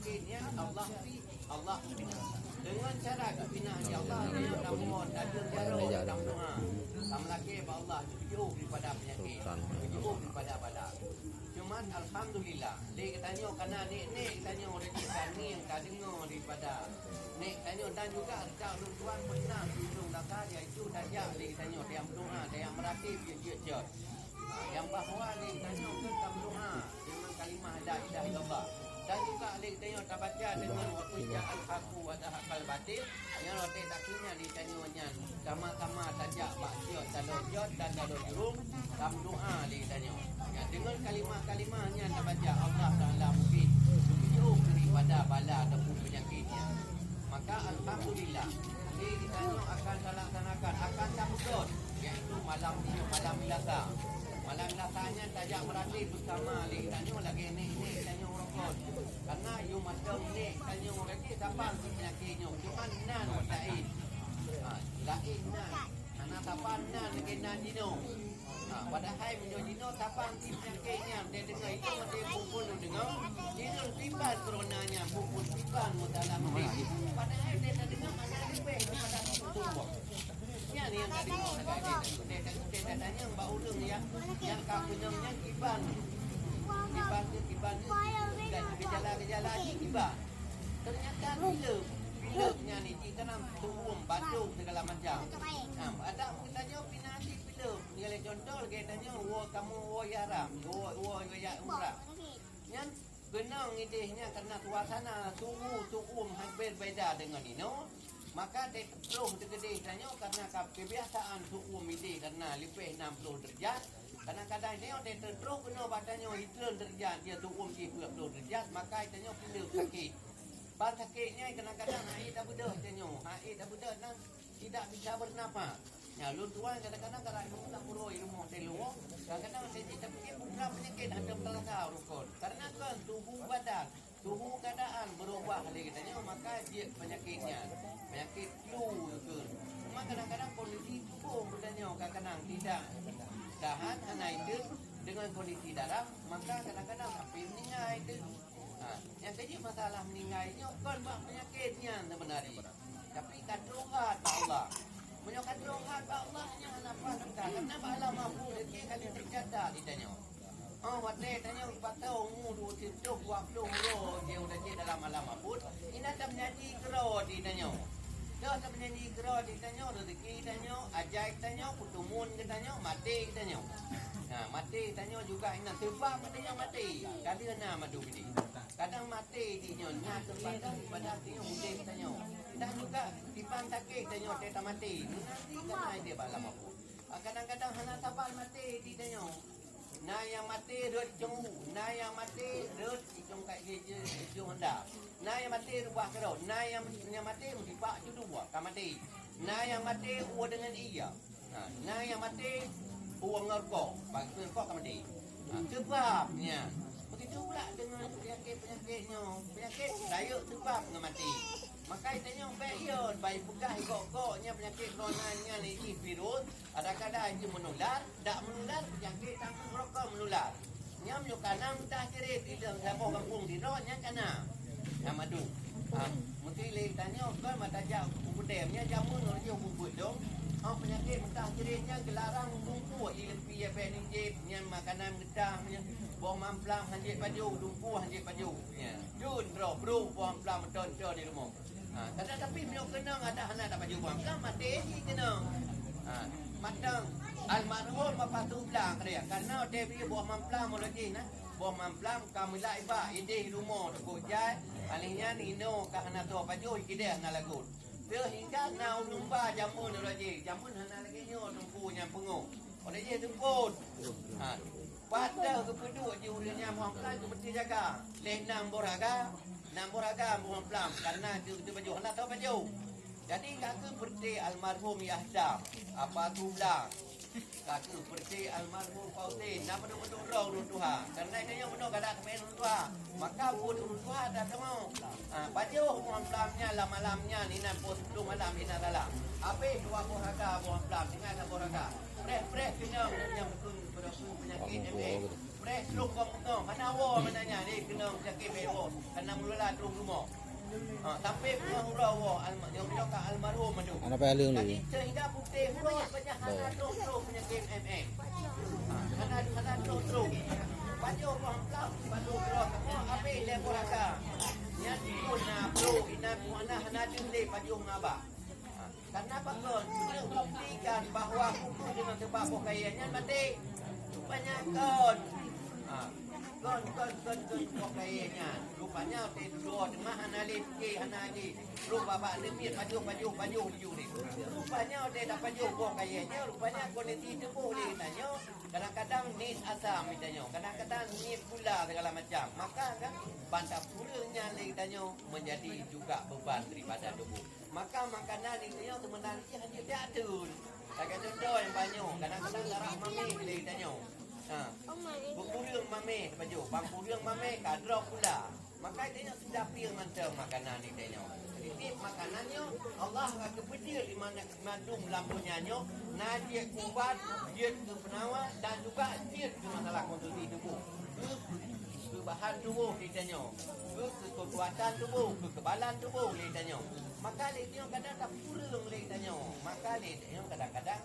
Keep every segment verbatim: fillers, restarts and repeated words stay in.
Akhirnya Allah pi, Allah pi. Dengan cara geupinak di Allah, ya Allah, tajeueng jaroe, tameudoa. Tameulakée bak Allah, jijôh daripada peunyakét. Jijôh daripada bala. Cuman alhamdulillah, lé geutanyoe kana nek-nek geutanyoe ureuëng ka ngieng ka deungoe daripada nek tanyoe dan juga redak ulôn tuan pernah di Gunong Laka, yaitu tajak lé geutanyoe tajak meudoa, tajak meuratéb jeuet-jeuet. Ha, nyang bahwa lé geutanyoe keu tameudoa deungon kalimah la ilaha illallah. Dan juga lé geutanyoe tabaca deungon wa qul ja'al haqqu wa zahaqal batil. Nyang rot takheun nyan lé geutanyoe nyan sama-sama tajak bak siot taloe jot dan taloe jurông tameudoa lé geutanyoe. Nyang deungon kalimah-kalimah nyan tabaca Allah Taala mungkin jujôh daripada bala ataupun peunyakét nyan. Maka alhamdulillah, lé geutanyoe akan talaksanakan, akan tapeugöt, yaitu malam nyoe, malam Selasa. Malam Selasa nyan tajak meuratéb beusama lé geutanyoe lagée nek-nek tanyoe ureuëng kon. Karena yum ateueh nek tanyoe ureuëng kon saban peunyakét nyoe, cuman nan laén. Ha, laén nan. Hana saban nan lagée nan jinoe. Ha, padahai meunyoe jinoe saban peunyakét nyan, teudeungoe itu watée pukul deungoe, jinoe siban corona nyan, pukul siban meusalah meunan. Padahai teudeungoe hana leubeh daripada tutoe. Nyan nyang ka deungoe, ka deungoe, ka deungoe, ka deungoe, ka deungoe, bak ureuëng nyang, nyang ka keunong nyan kiban. Kiban tu, kiban tu, dan gejala-gejala jih kiban. Ternyata pilek, pilek nyan ni jih kan tuwum, batuk segala macam. Nah, ada geutanyoe pina jih pilek. Misalnya contoh lagée tanyoe, woe kamoe woe haram, woe, woe, woe umrah. Nyan keunong idéh nyan karena suasana suhu tuwum hampir beda dengan inoe. Maka teutroh teukeudeh tanyoe karena ka kebiasaan suhu idéh karena leubeh enam puluh derajat. Kadang-kadang tanyoe teutroh keunoe bak tanyoe hitrön derajat, dia suhu jih dua puluh derajat, maka tanyoe pilek sakét. Ban sakét nyan kadang-kadang hana tabeudôh tanyoe, hana tabeudôh nan tidak bisa bernafas. Ya, lôn tuan kadang-kadang kalau ilmu tak puroi ilmu telu, kadang-kadang saya tak fikir bukan penyakit ada terasa rukun. Karena kan tubuh badan, tubuh keadaan berubah lagi katanya, maka dia penyakitnya, penyakit flu ke. Cuma kadang-kadang kondisi tubuh katanya kadang-kadang tidak tahan hana itu dengan kondisi darah, maka kadang-kadang sampai meninggal itu. Ha, yang jadi masalah meninggal ini bukan bak penyakitnya sebenarnya. Tapi ka troh that bak Allah. Meunyoe ka troh that bak Allah, nyan hana paih teuka. Karena bak alam mahfuz lagée ka teucatat di tanyoe. Oh, watée tanyoe patau umu dua siplôh, dua ploh uroe jih udah cit dalam alam mahfuz, inan tameujanji keudroe di tanyoe. Dah tameujanji keudroe di tanyoe, rezeki tanyoe, ajai tanyoe, peuteumon geutanyoe, maté geutanyoe. Nah, maté tanyoe juga inan seubab tanyoe maté. Ka lheueh na madu bidin. Kadang maté di nyoe na teupadang pada di nyoe udeb tanyoe. Dan juga dipan sakét tanyoe teuka maté. Nanti kan ada bak lam apa. Kadang-kadang hana saban maté di tanyoe. Na nyang maté rot icong u, na nyang maté rot icong kat je je icong honda. Na nyang maté rubah keudroe, na nyang nyang maté meusipak cudu ka maté. Na nyang maté uwa deungon iya. Ha, na nyang maté uwa ngon rukok, bak ngon rukok ka maté. Ha, seubab nyan. Begitu pula dengan penyakit-penyakit nyoe. Penyakit rayeuk seubab ngon maté. Maka tanyoe bèk yo bai peugah gok-gok nyan penyakit corona nyan jih virus, kadang-kadang jih menular, dak menular penyakit tangkeueng rokon menular. Nyan meunyoe kana meutah cirit di dalam saboh gampông sidroe nyan kana. Nyang madu. Ha, meusti lé tanyoe kon mata jak u Putém nyan jameun lôn jih u Putém dong. Oh, penyakit meutah cirit nyan geularang lumpuh i leupie bèk nijép nyan makanan meutah nyan boh mamplam hanjeuet pajoh, lumpuh hanjeuet pajoh. Nyan. Dun droe brôh boh mamplam meuton-ton di rumoh. Ha, kadang tapi meunyoe keunong adak hana tapajoh bang, kan maté jih keunong. Ha, mantong almarhum Bapak Sublang dia, karena dia beri boh mamplam ulah jih nah. Boh mamplam ka meulak ibak idéh rumoh teuku jai, alih nyan inoe ka hana soe pajoh, ikidéh hana lagot. Sehingga na ulôn ba jameun ulah jih, jameun hana lagée nyoe teungku nyang peungoh. Ulah jih teungku. Ha, Pat deuh geupeuduek di ureuëng nyan muang plan keu meuti jaga. Leh nam boh raga, nam boh raga muang plan, karena itu, itu baju hana tahu baju. Jadi ka keu peureuté almarhum Yahya, apa tu blang. Ka keu peureuté almarhum Pausin, nama duk duk rong ureuëng tuha. Karena itu yang benar kada kemai ureuëng tuha. Maka buat ureuëng tuha ada tengok. Ha, baju muang plan nya lam malam nya ni nan pos tu malam ni nan dalam. Habis dua boh raga muang plan, tinggal satu boh raga. Preh-preh keunong nyang beutôi beureuku peunyakét M A. Preh trok bak bungong, hana woe meunan nyan, eh, keunong jak Bebo, kana mulula troh rumoh. Ha, sampai peunoh uroe woe alma-, nyang nyoe ka almarhum mandum. Ana payah leueng lé. Jadi, sehingga putéh uroe banyak hana troh-troh peunyakét M M. Ha, hana, hana troh-troh. Pajoh boh amplop, pajoh uroe saboh, habéh lé boh raka. Nyan pun na bro, inan pun hana, hana deuh lé pajoh ngon aba. Ha, karena apa kon? Untuk buktikan bahwa kuku dengan sebab boh kayèe nyan maté. Rupanya kon. Ha, kon, kon, kon, kon boh kayèe nyan. Rupanya watèe dudoe teuma hana lé pike, hana lé. Roh babah nemiet pajoh, pajoh, pajoh laju ni. Rupanya watèe tapajoh boh kayèe nyan, rupanya kondisi tuboh lé geutanyoe kadang-kadang nit asam geutanyoe, kadang-kadang nit gula segala macam. Maka kan, ban tapureueng nyan lé geutanyoe menjadi juga beban daripada tuboh. Maka makanan itu nyoe seubeunarnya hana diatur. Lagèe contoh nyang banyoe, kadang-kadang darah mamèh lé tanyoe. Ha. Beukureueng mamèh baju, bang kureueng mamèh ka droe pula. Maka itu nyoe sudah pieng mantong makanan itu nyoe. Tiep-tiep makanan nyoe Allah ka geupeujeuet di mana mandum lam donya nyoe, na jeuet keu ubat, jeuet keu penawa dan juga jeuet keu masalah kondisi tuboh. Keu, keu bahan tuboh di tanyoe, keu, keu keukuatan tuboh, keu kekebalan tuboh di tanyoe. Maka lé nyoe kadang tapureueng lé tanyoe. Maka lé nyoe kadang-kadang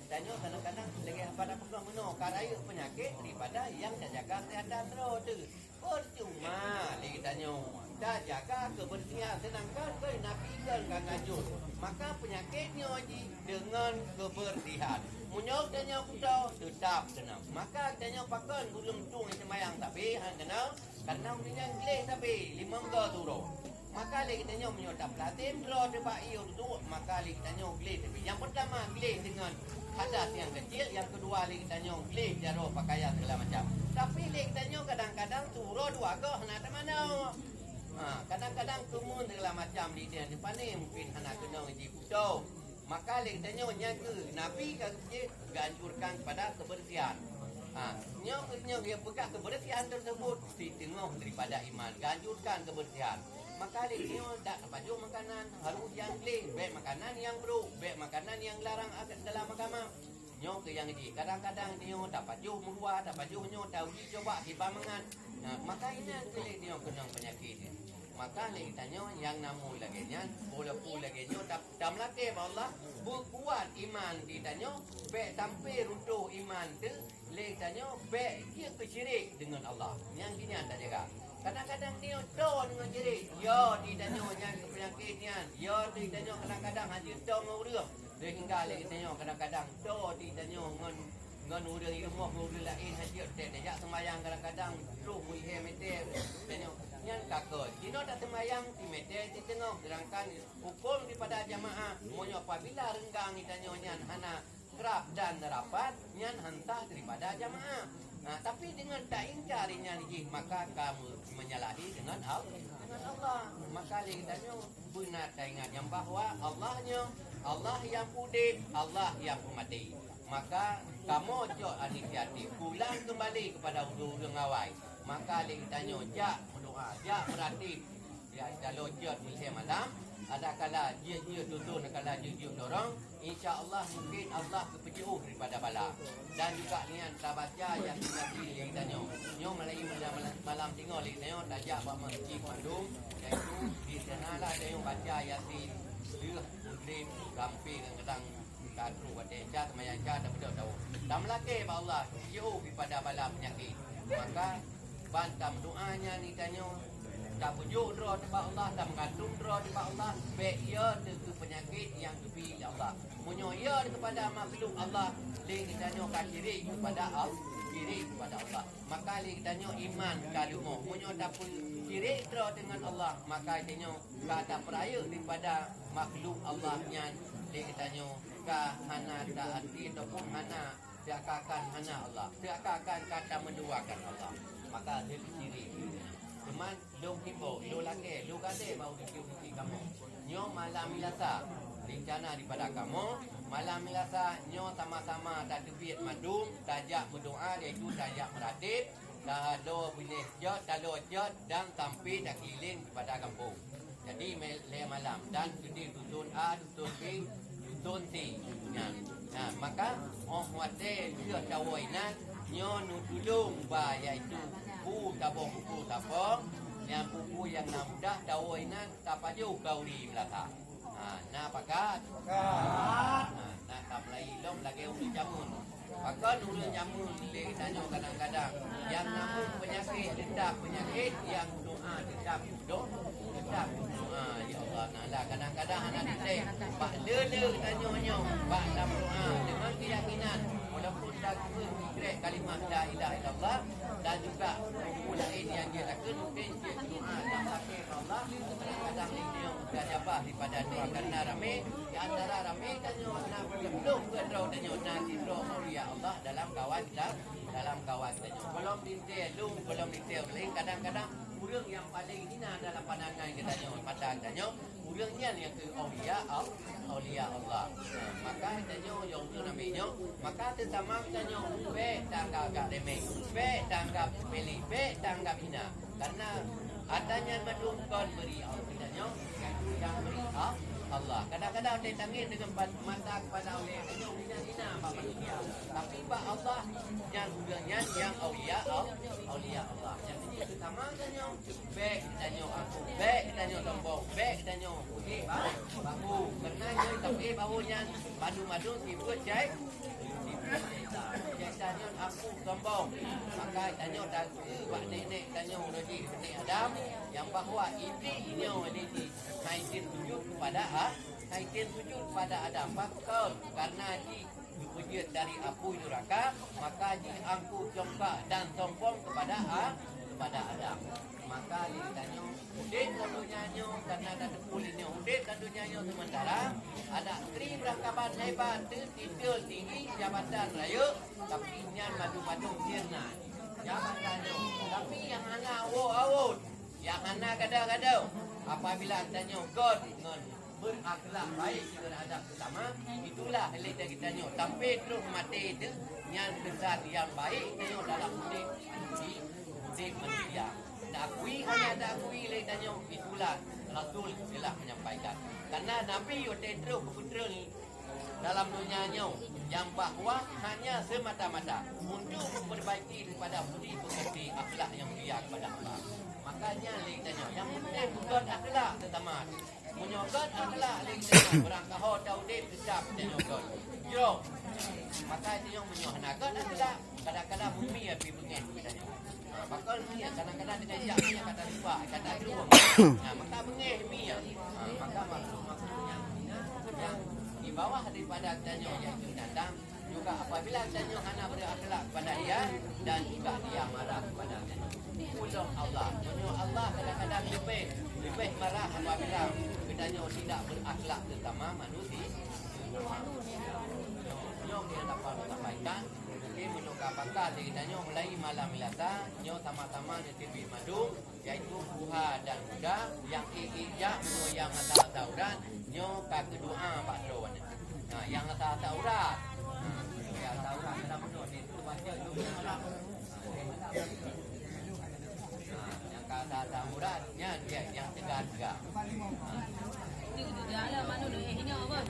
tanyoe kadang-kadang lagèe haba tapeugah meunoe, ka rayeuk peunyakét daripada nyang tajaga kesehatan droe teuh. Percuma lé tanyoe tajaga kebersihan, seudangkan keu Nabi kan ka ngajut. Maka peunyakét nyoe jih deungon kebersihan. Meunyoe tanyoe kutoe, teutap keunong. Maka tanyoe pakon ureueng tueng seumayang sabe han keunong, karena ureueng nyan gleh sabe limong go turoe. Maka lé geutanyoe meunyoe tapeulatem droe teuh bak ié dudoe, maka lé geutanyoe gleh sabe. Nyang peurtama gleh deungon hadas nyang keucil, nyang keudua lé geutanyoe gleh jaroe peukayan segala macam. Tapi lé geutanyoe kadang-kadang turoe dua goe hana tamanoe. Ha, kadang-kadang keumuen segala macam di dia dipané mungkin hana keunong jikutoe. Maka lé geutanyoe nyan keuh Nabi ka geupeujeuet geuanjurkan kepada kebersihan. Ha, nyoe, nyoe geupeugah kebersihan tersebut siteungoh daripada iman, geuanjurkan kebersihan. Maka lé nyoe dak tapajoh makanan, harus nyang gleh, bèk makanan nyang brôk, bèk makanan nyang larang ag-, dalam agama. Nyoe keuh nyang jih, kadang-kadang nyoe tapajoh meuruwa, tapajoh nyoe tawi coba kiban mangat. Nah, maka inan keuh lé nyoe keunong peunyakét nyan. Maka lé geutanyoe nyang namun lagèe nyan, walaupun lagèe nyoe, ta-, tameulakèe bak Allah, beukuat iman di tanyoe, bèk sampai runtuh iman teuh, lé tanyoe bèk jeuet keu syirik deungon Allah. Nyang jih nyan tajaga. Kadang-kadang nyoe toe deungon syirik, yo di tanyoe nyan keu peunyakét nyan, yo di tanyoe kadang-kadang hana jeuet toe ngon ureueng. Sehingga lé tanyoe kadang-kadang toe di tanyoe ngon, ngon ureueng i rumoh, ngon ureueng laén hana jeuet, tajak seumayang kadang-kadang troh meuhèe mètè tanyoe. Nyan ka kon. Jinoe taseumayang simètè siteungoh, seudangkan huköm daripada jamaah, meunyoe apabila reunggang di tanyoe nyan hana krab dan rapat, nyan han sah daripada jamaah. Ha, tapi deungon taingkari nyan jih, maka ka me-, menyalahi deungon Al-, deungon Allah. Maka lé geutanyoe beuna taingat nyang bahwa Allah nyoe, Allah nyang udép, Allah nyang peumaté. Maka kamoe cok inisiatif pulang keumbali keupada ureueng-ureueng awai. Maka lé geutanyoe jak meudoa, jak meuratéb. Ya, kalau jeuet misai malam, adakala jeuet-jeuet tuntun, adakala jeuet-jeuet dorong, insya Allah mungkin Allah geupeujeuet daripada bala. Dan juga niat tabaca Yasin lagi lé geutanyoe. Nyoe malam, malam, malam singoh lé geutanyoe tajak bak masjid mandum, iaitu di sana lah tanyoe baca Yasin lheueh meugrib sampai kadang-kadang ka troh watèe isya, seumayang isya, tabeudôh tawök. Tameulakèe bak Allah, jeuet daripada bala peunyakét. Maka ban tameudoa nyan di tanyoe, tapeujok droe teuh bak Allah, tameugantung droe teuh bak Allah, bèk yo teuh keu peunyakét nyang geubri lé Allah. Meunyoe yo teuh keupada makhluk Allah, lé geutanyoe ka syirik keupada Al-, syirik keupada Allah. Maka lé geutanyoe iman ka leumoh. Meunyoe tapeu-, syirik droe deungon Allah, maka geutanyoe ka tapeurayeuk daripada makhluk Allah nyan, lé geutanyoe ka hana ta-, ataupun hana Seakan-akan hana Allah, seakan-akan ka tameuduakan Allah, maka lheueh syirik. Teuma lôn himbau, lôn lakèe, lôn gadée bak ureueng syiek kamoe. Nyoe malam Seulasa, reuncana daripada kamoe, malam Seulasa nyoe sama-sama tateubiet mandum, tajak meudoa, yaitu tajak meuratéb, talo binéh cot, talo cot, dan sampai takeulileng daripada gampông. Jadi, me-, lhèe malam dan keudeh dusun A, dusun B, dusun C nyan. Nah, maka 'oh watèe lheueh tawoe inan, nyoe neutulông ba, yaitu bu saboh buku sapong, Nyang peue-peue nyang na mudah tawoe inan tapajoh keu ureueng meulasa. Ha, na pakat? Pakat. Ha, na tamulai lom lagèe ureueng jameun. Pakon ureueng jameun lé tanyoe kadang-kadang nyang na peunyakét teutap peunyakét, nyang doa teutap doa, teutap doa, "Ya Allah, na lah." Kadang-kadang hana teuntèe bak le-le tanyoe nyoe bak lam doa deungon keuyakinan, walaupun takheun krek kalimah la ilaha illallah dan juga buku laén nyang jeuet takheun mungken jeuet doa dan takheun Allah, kadang-kadang lé nyoe gajabah daripada doa karena ramé, di antara ramé tanyoe na peuet droe tanyoe na sidroe aulia Allah dalam kawan kita, dalam kawan tanyoe. Gohlom teuntèe lôn, gohlom teuntèe ureueng laén, kadang-kadang ureueng nyang paleng hina dalam pandangan geutanyoe, mata geutanyoe, ureueng nyan nyang keu aulia Al-, aulia Allah. Nah, maka tanyoe nyang ureueng ramé nyoe, maka seusaman tanyoe bèk tanggap remeh, bèk tanggap sepele, bèk tanggap hina. Karena ata nyan mandum kon bri Allah, tanyoe nyang bri Allah. Kadang-kadang watèe tangieng deungon mata keupada ulèe tanyoe hina-hina bak manusia, tapi bak Allah nyan ureueng nyan nyang aulia Al-, aulia Allah. Jadi seusaman tanyoe bèk tanyoe aku, bèk tanyoe sombong, bèk tanyoe peuék ba-, bahu. Karena nyoe tapeuék bahu nyan madu-madu sifeuet jai-, sifeuet syaitan. Syaitan nyoe aku sombong. Maka tanyoe takheun bak nèk-nèk tanyoe uroe jih nèk Adam nyang bahwa Iblih nyoe lé jih hai tem sujud kepada A-, hai tem sujud kepada Adam. Pakon? Karena jih geupeujeuet dari apui nuraka, maka jih angkuh congkak dan sombong kepada A-, kepada Adam. Maka lé tanyoe udép lam donya nyoe karena tateupeue lé nyoe udép lam donya nyoe seumeuntara, adak tri beurangkaban lebat, teuh titel tinggi, jabatan rayeuk, tapi nyan madu-madu sirna jabatan nyoe. Tapi nyang hana awot-awot, nyang hana gadoh-gadoh, apabila tanyoe göt ngon berakhlak baik terhadap sesama, itulah lé geutanyoe sampai troh maté teuh nyan keusan nyang baik tanyoe dalam udép di udép manusia. Taakui hana taakui lé tanyoe, itulah Rasul telah menyampaikan. Karena Nabi watèe troh geupeutrön dalam donya nyoe nyang bahwa hanya semata-mata untuk memperbaiki daripada budi pekerti akhlak yang mulia kepada Allah. Makanya lé tanyoe nyang penting beugöt akhlak sesama. Meunyoe göt akhlak lé tanyoe, barangkaho taudép teutab tanyoe göt. Jroh. Maka tanyoe meunyoe hana göt akhlak, kadang-kadang bumi api beungèh tanyoe. Ha, maka ni kadang-kadang dengan jak ni kata lupa, kata lupa. Ha, maka beungèh mi. Ha, maka maksud-maksud nyang hina, nyang di bawah daripada tanyoe, iaitu binatang, juga apabila tanyoe hana berakhlak kepada dia dan juga dia marah kepada tanyoe. Ulôn Allah, meunyoe Allah kadang-kadang leubeh, leubeh marah apabila geutanyoe tidak berakhlak sesama manusia. Nyoe nyang dapat sampaikan, mungkin meunyoe ka pakat lé geutanyoe mulai malam Selasa, nyoe sama-sama neuteubiet mandum, yaitu buha dan kuda, nyang ék-ék jak meunyoe nyang asa-asa urat, nyoe ka keu doa bak droe nyan. Nah, nyang asa-asa urat. Nah, nyang asa urat dalam meunyoe itu baca doa. Nah, nyang ka asa-asa urat, nyan dia nyang teuga-teuga. Nah.